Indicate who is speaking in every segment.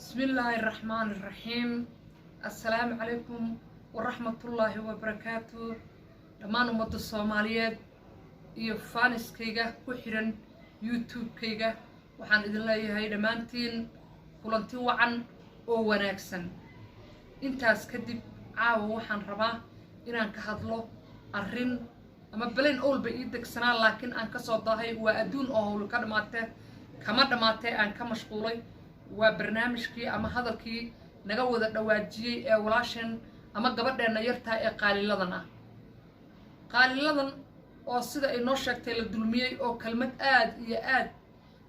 Speaker 1: بسم الله الرحمن الرحيم. السلام عليكم ورحمة الله وبركاته. Dhammaan ummadda Soomaaliyeed iyo fans-kayga ku xiran YouTube-kayga, waxaan idin leeyahay dhammaantiin kulanti wacan oo wanaagsan. Intaas kadib, caawa waxaan rabaa inaan ka hadlo arrin ama belen owlba ii degsanaa, laakiin aan kasoo dahay. Waa adduun oo hawl ka dhamaatee kama dhammaatee aan ka mashquulay. Waa barnaamijkii ama hadalkii naga wada dhawaajiyey ee walaasheen ama gabadheenna yartaa ee Qaaliladan ah, Qaaliladan oo sida ay noo sheegtay la dulmiyey, oo kelmad aad iyo aad,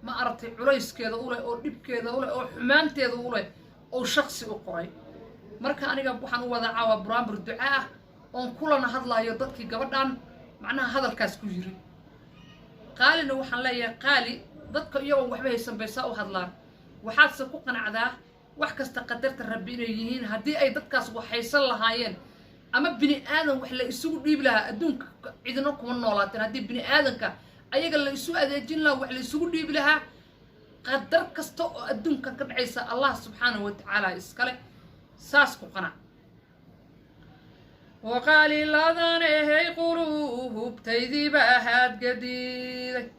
Speaker 1: ma aragtay, culayskeeda u leh oo dhibkeeda u leh oo xumaanteeda u leh oo shaksi u qoray. Marka aniga waxaan u wada caawa buraanbur duca ah oon kulana hadlaayo dadkii gabadhan macnaha hadalkaas ku yiri. Qaalina waxaan leeyahay, Qaali, dadka iyagoon waxba haysan bay saa u hadlaan. Waxaadse ku qanacdaa wax kasta qadarta Rabbi inay yihiin. Haddii ay dadkaas wax haysan lahaayeen ama bini aadan wax la isugu dhiibi lahaa, adduunka cidina kuma noolaateen. Haddii bini aadanka ayaga la isu adeejin lahaa, wax la isugu dhiibi lahaa, qadar kasta oo adduunkan ka dhacaysa Allah subxaanahu wa tacaala iskale. Saas ku qanac. Waqaaliladan ehey, quluubtaydiiba ahaad gadiiday,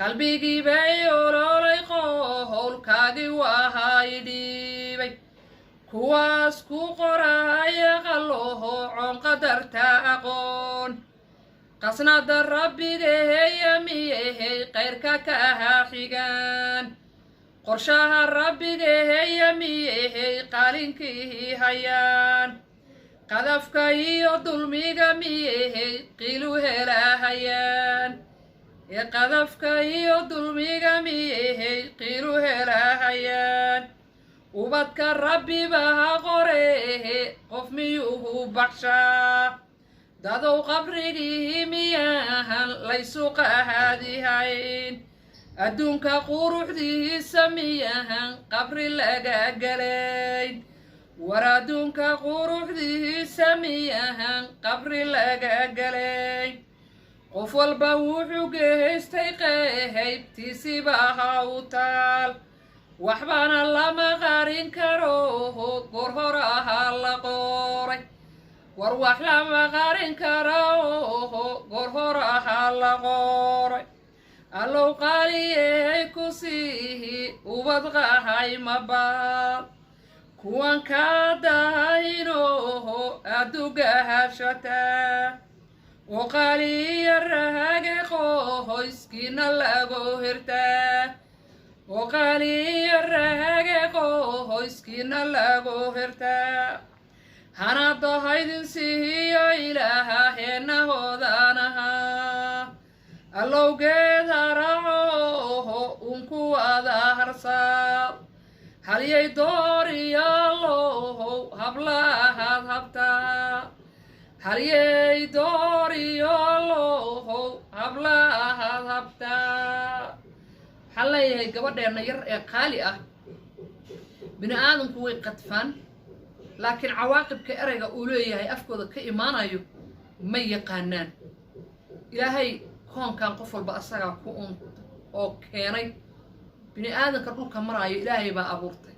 Speaker 1: qalbigiibay ololay, qohowlkaagii waahay dhiibay. Kuwaas ku qoraya qalloho coon qadarta aqoon, qasnada Rabbigeheya miyehey qayrka ka ahaa xigaan? Qorshaha Rabbigeheya miyehey qaalinkii hayaan? Qadafka iyo dulmiga miyehey qiilu helahayaan? Ee qadafka iyo dulmiga miyehey qiilu helahayaan? Ubadka Rabbiba ha qoreehe, qof miyuhu baxshaa? Dadow, qabrigii miyahan laysu qahaadihayn? Adduunka quruxdiisa miyahan qabri laga gelayn? War adduunka quruxdiisa miyahan qabri laga gelayn? Qof walba wuxuu geystay qaybtiisiba ha u taal, waxbana lama qarin karo, goor hor ahaa la qoray. War wax lama qarin karo, goor hor ahaa la qoray. Allow qaaliyey ku siihi ubad qahay mabaal, kuwan kaa dahaynoho aduga hashataa, oo qaaliya raage qohoyskiina lagu hirtaa, oo qaaliya raage qohoyskiina lagu hirtaa. Hanado haydin siiyo Ilaaha heenahoodanaha. Allowgeed haracoho unkuwada harsaad, halyay dooriyalohow hablahaad habtaa, halyay dooriyalohow hablahaad habtaa. Waxaan leeyahay gabadheenna yar ee Qaali ah, bini aadamku way qadfaan, laakiin cawaaqibka ereyga uu leeyahay afkooda ka imaanayo ma yaqaanaan. Ilaahay koonkan qof walba asagaa ku un oo keenay. Bini aadanka dhulka maraayo Ilaahay baa abuurtay.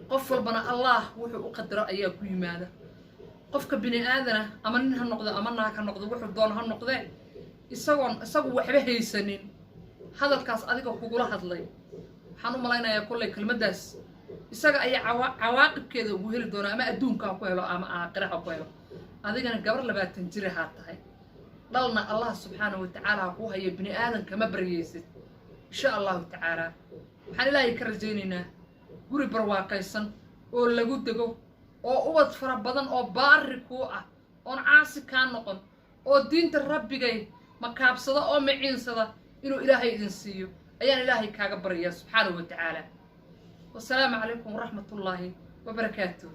Speaker 1: Qof walbana Allah wuxuu u qadaro ayaa ku yimaada. Qofka bini aadana, ama nin ha noqdo ama naag ha noqdo, wuxuu doono ha noqdee, isagoon isagu waxba haysanin hadalkaas adiga kugula hadlay, waxaan u malaynayaa kollay kelmaddaas isaga ayaa cawaaqibkeeda ugu heli doona, ama adduunka ha ku helo ama aakhira ha ku helo. Adigana gabar 20 jir ahaa tahay, dhalna Allah subxaana wa tacaala ha kuu hayo, bini aadan kama baryaysid. Insha Allahu tacaala waxaan Ilaahay ka rajaynaynaa guri barwaaqaysan oo lagu dego, oo ubad fara badan oo baari kuu ah, oon caasi kaa noqon, oo diinta Rabbigay makaabsada oo miciinsada inuu Ilaahay idin siiyo ayaan Ilaahay kaaga baryayaa subxaanahu wa tacaala. Wasalaamu calaykum waraxmatullaahi wabarakaatuh.